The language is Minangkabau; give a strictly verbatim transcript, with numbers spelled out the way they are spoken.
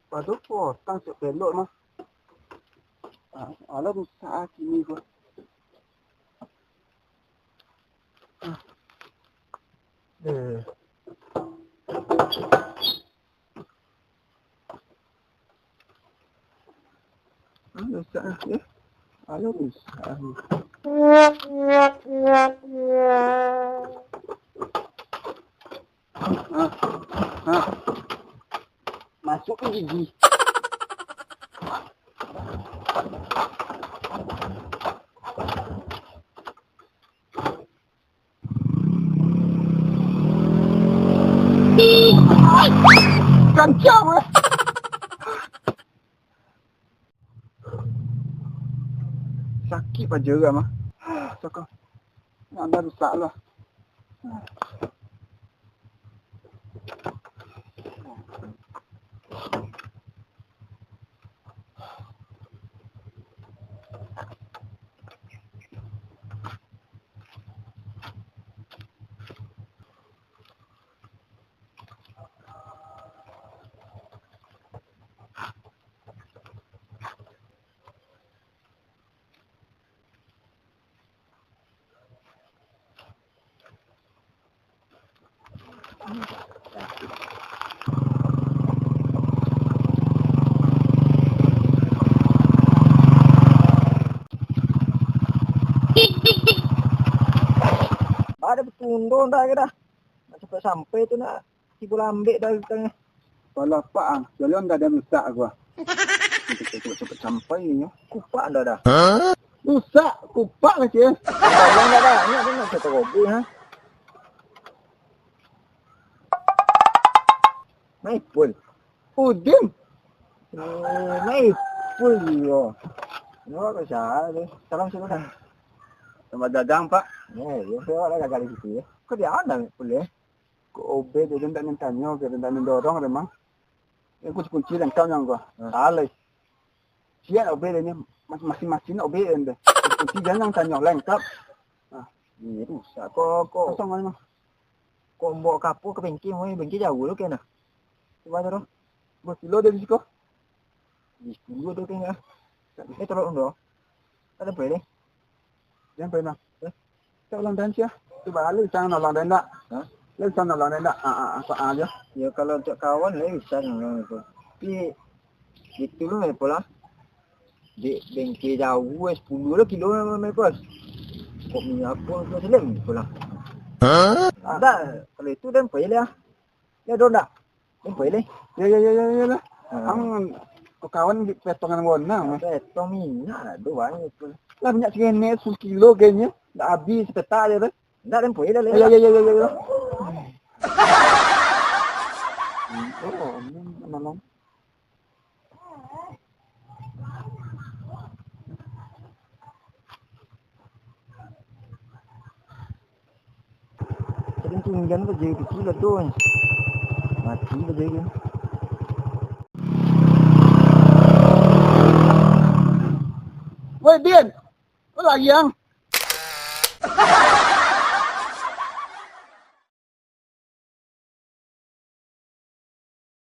Pado potang cek pelok mah. Ah, alah rusak ah kini ko. Ah. Eh. Ah, rusak ah, eh. Alah rusak ah. Ah, ah. Masuk ke gigi. Kancang, eh. Sakik paja urang mah. Soko. Nanda rusak lah. Ada betundo ndak ke dah? Nak cepet sampai tu nak. Tibo lambek dah tangah. Pala apak ah, jalan dah ada rusak aku ah. Cepet-cepet sampai nyo. Kupak dah dah. Rusak, kupak lah cie. Jalan dah dah. Ni ada nak cerita kopi ha. Maipul. Udin. Oh, Maipul yo. Yo kau salah tu. Salam salam. Selamat dagang pak. Ya, yo saya lah gagal di situ ya. Kau di mana Maipul ya? Ko obek tu, den tak minta nyo, den tak minta dorong, memang. Yang kunci-kunci lengkap nyo ko. Hmm. Alai. Siap obek den nyo, mas-, masing-masing obek den tu. Kunci jangan tanyo, lengkap. Ah, ini rusak. Ko, ko. Kosong memang. Ko mbok kapo ke bengkel, moi bengkel jauh lo kena. Cuba tu. Berapa kilo dari siko? Di sepuluh tu kena. Eh, tolong dong. Ada boleh ni? Jangan pernah. Eh? Tak ulang dan sia. Cuba alih sana ulang dan tak? Hah? Alih sana ulang dan tak? Ah, ah, apa aja. Ya, kalau cak kawan, lah bisa nolong tu. Tapi, gitu lo, ya, pola. Dek bengkel jauh, eh, sepuluh lah kilo, eh, Maipul. Kok minyak pun, kok selem, pola. Hah? Ada, kalau itu, dan payah lah. Ya, dong dah. Ni boleh leh. Ya, ya, ya, ya, ya lah. Ha. Ang ko kawan di petongan warna mah. Petong minyak lah, dua ni pun. Lah minyak segenek sepuluh kilo kayaknya. Dah habis sepetak aja tu. Ndak, den poi lah, leh. Ya, ya, ya, ya, ya. Oh, ini nolong. Tadi tu hujan tu jadi kecil lah tu. Mati lah jadi. Woi, Din. Kau lari, ang?